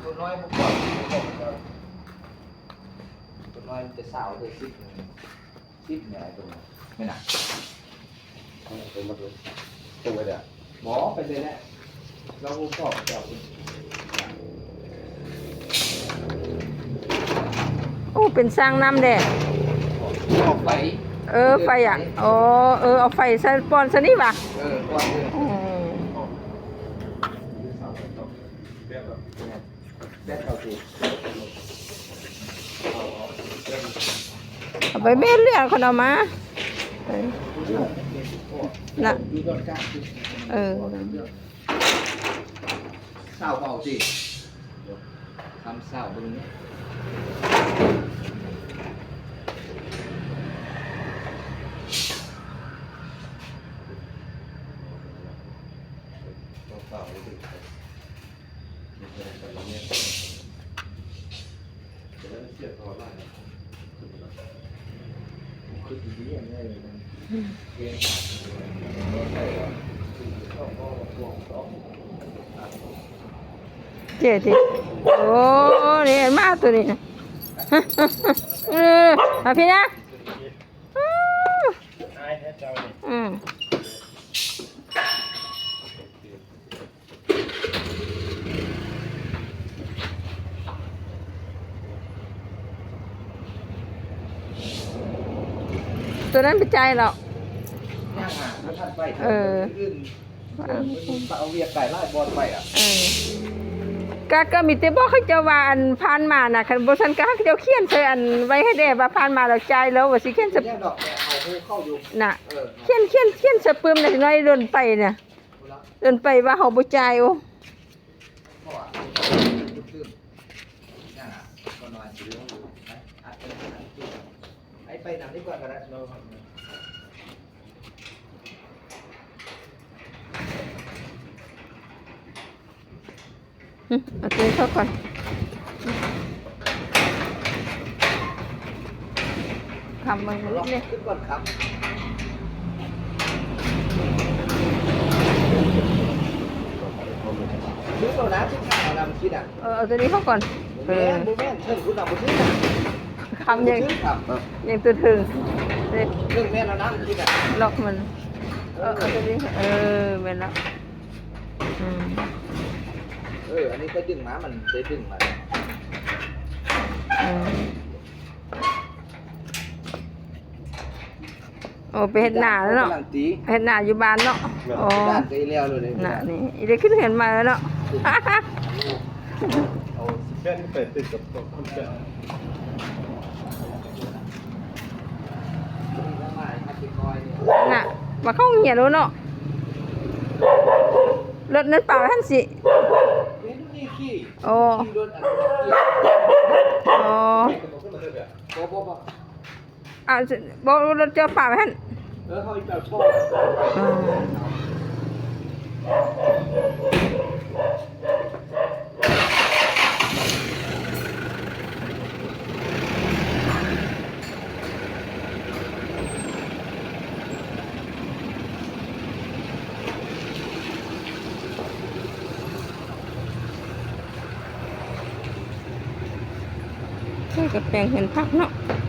ຕົວນ້ອຍບໍ່ພອດ ຕົວນ້ອຍມັນຈະຊາວເທື່ອ ສິບ ສິບນີ້ ໄອ້ຕົວນີ້ແມ່ນນະ ເອົາໄປໝົດເລີຍ ຕົວໄວ້ເດີ ບໍ່ ໄປເລີຍແຫຼະ ລາວບໍ່ຊອບເຈົ້າ. ໂອ້ ເປັນຊ່າງນ້ຳແດ່ ເອົາໄຟ ເອີ ໄຟອະ ໄຟ ອໍ ເອີ ເອົາໄຟໃສ່ ປ່ອນໃສ່ນີ້ຫວາ ເອີ ປ່ອນເລີຍ ອືມ ເອົາໄປເບັດເຫຼືອ ເຂົາເອົາມາ ເອີ ນະ ເອີ ຊາວເອົາຕິ ຄຳຊາວເບິ່ງນີ້ ຊາວເອົາຕິ. ເຈ້ຕິ ໂອ້ ນີ້ມາຕົວນີ້ນະ ເອີ ມາພີ່ນະ ອືມ. ຕົວນັ້ນໄປຈ່າຍແລ້ວ ຍັງຫາບໍ່ທັນໄປ ເອີ ອື່ນ ເອົາວຽກໄປຫຼາຍບ່ອນໄປອະ ເອີ ກະ ກະມີແຕ່ບອກເຂົາເຈົ້າວ່າ ອັນ ຜ່ານມານະ ຄັນບໍ່ຊັ້ນກະໃຫ້ເຂົາເຈົ້າຂຽນໃສ່ ອັນ ໄວ້ໃຫ້ແດ່ວ່າຜ່ານມາແລ້ວຈ່າຍແລ້ວ ວ່າຊິຂຽນໃສ່ ແລ້ວດອກ ແຕ່ເຮົາຮູ້ເຂົາຢູ່ ນະ ເອີ ຂຽນ ຂຽນ ຂຽນໃສ່ປຶ້ມ ໜ້ອຍໆ ດົນໄປນະ ດົນໄປວ່າເຮົາບໍ່ຈ່າຍ ໂອ້ ໄປ ໄປນຳດີກວ່າກໍໄດ້ ອືມ ເອົາຕົວນີ້ເຂົ້າກ່ອນ ຄຳເບິ່ງ ລອງ ນີ້ ຄຶດກ່ອນຄຳ ຄືເອົານ້ຳຊິ ເອົານ້ຳຄິດອະ ເອີ ເອົາຕົວນີ້ເຂົ້າກ່ອນ ບໍ່ແມ່ນ ເອີ ບໍ່ແມ່ນ ເທິງພຸ້ນນະ ບໍ່ຖືກນະ ຄຳຍັງ ບໍ່ຖືກຄຳ ຍັງຕົວເທິງ ເອີ ເທິງແມ່ນເອົານ້ຳກິນອະ ລັອກມັນ ເອີ ເອີ ເອົາຕົວນີ້ ເອີ ແມ່ນລະ ອືມ ເອີ ອັນນີ້ໄປດຶງມາ ມັນໄດ້ດຶງມາ ອືມ. ໂອ້ ໄປເຮັດນາແລ້ວເນາະ ເຮັດນາຢູ່ບ້ານເນາະ ໂອ້ ນະ ນີ້ ອີເດຂຶ້ນເຮືອນໃໝ່ແລ້ວເນາະ ເອົາຊິແປ້ນໄປຕິດກັບຄົນແກ່ ນະ ມາເຂົ້າໂຮງຮຽນແລ້ວເນາະ ລົດນັ້ນປາຫັ້ນຊິ ໂອ້ ໂອ້ ບໍ່ ບໍ່ ບໍ່ ອ່າ ບໍ່ ລົດເຈົ້າປາໄວ້ຫັ້ນ ເອີ ເຮົາອີກແບບ ອືມ ໃສ່ກະແປງເຮືອນພັກເນາະ.